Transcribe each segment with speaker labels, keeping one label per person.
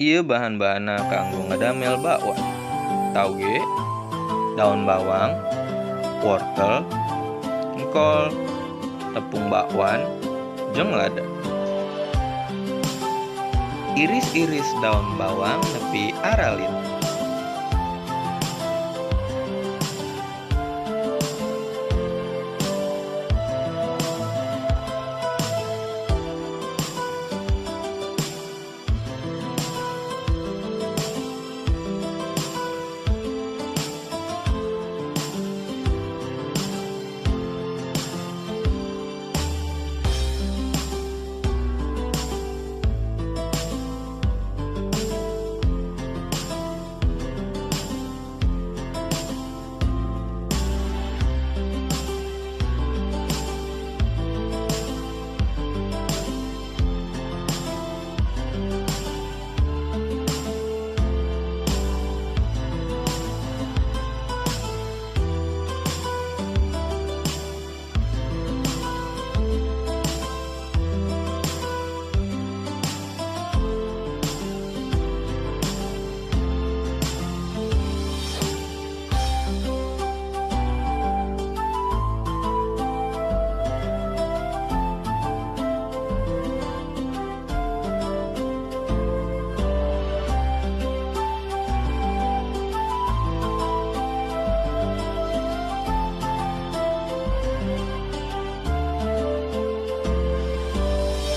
Speaker 1: Ieu bahan-bahanna kanggo ngadamel bakwan. Tauge, daun bawang, wortel, engkol, tepung bakwan, jeung lada. Iris-iris daun bawang nepi aralit.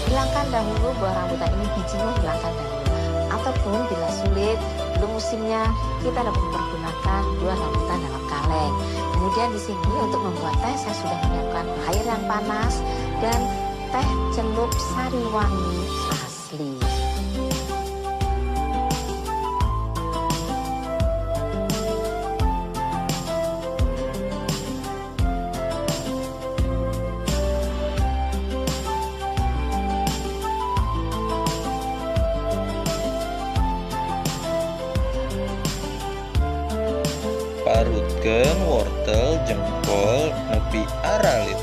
Speaker 2: Hilangkan dahulu buah rambutan ini, bijinya hilangkan dahulu. Ataupun bila sulit, belum musimnya, kita dapat mempergunakan buah rambutan dalam kaleng. Kemudian di sini untuk membuat teh, saya sudah menyiapkan air yang panas dan teh celup Sariwangi asli.
Speaker 1: Parutkeun wortel jengkol nepi aralit.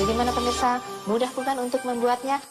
Speaker 2: Jadi mana pemirsa, mudah bukan untuk membuatnya?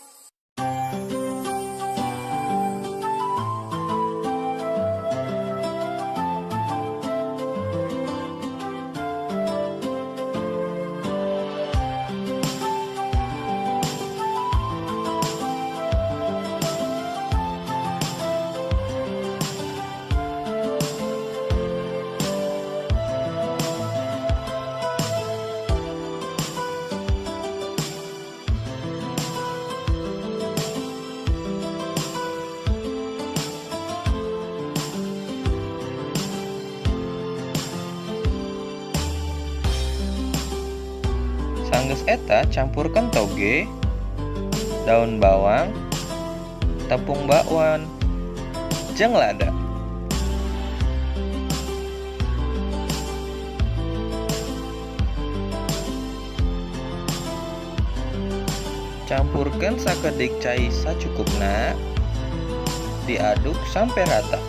Speaker 1: Sanggeus eta campurkan toge, daun bawang, tepung bakwan, jeung lada. Campurkan sakedik cai sacukupna, diaduk sampai rata.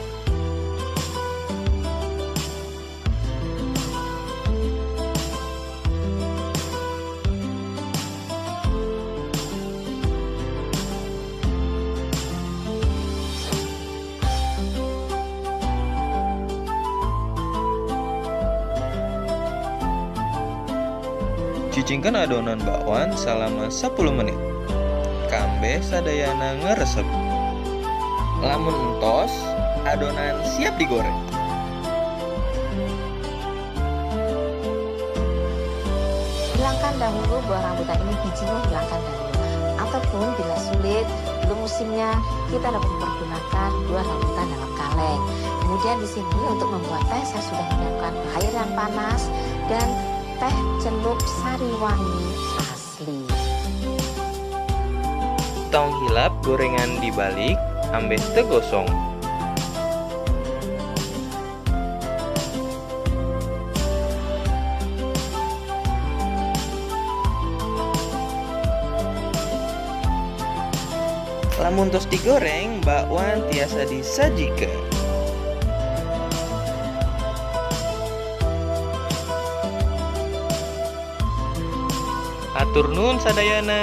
Speaker 1: Cicingkeun adonan bakwan selama 10 menit. Kambe sadayana ngeresep. Lamun entos, adonan siap digoreng.
Speaker 2: Hilangkan dahulu buah rambutan ini, bijinya hilangkan dahulu. Ataupun bila sulit, belum musimnya, kita dapat mempergunakan buah rambutan dalam kaleng. Kemudian di sini untuk membuat teh, saya sudah menyiapkan air yang panas dan teh celup Sariwangi asli.
Speaker 1: Tong hilap gorengan dibalik, ambeh teu gosong. Lamun tos digoreng, bakwan tiasa disajikan. Hatur nuhun sadayana.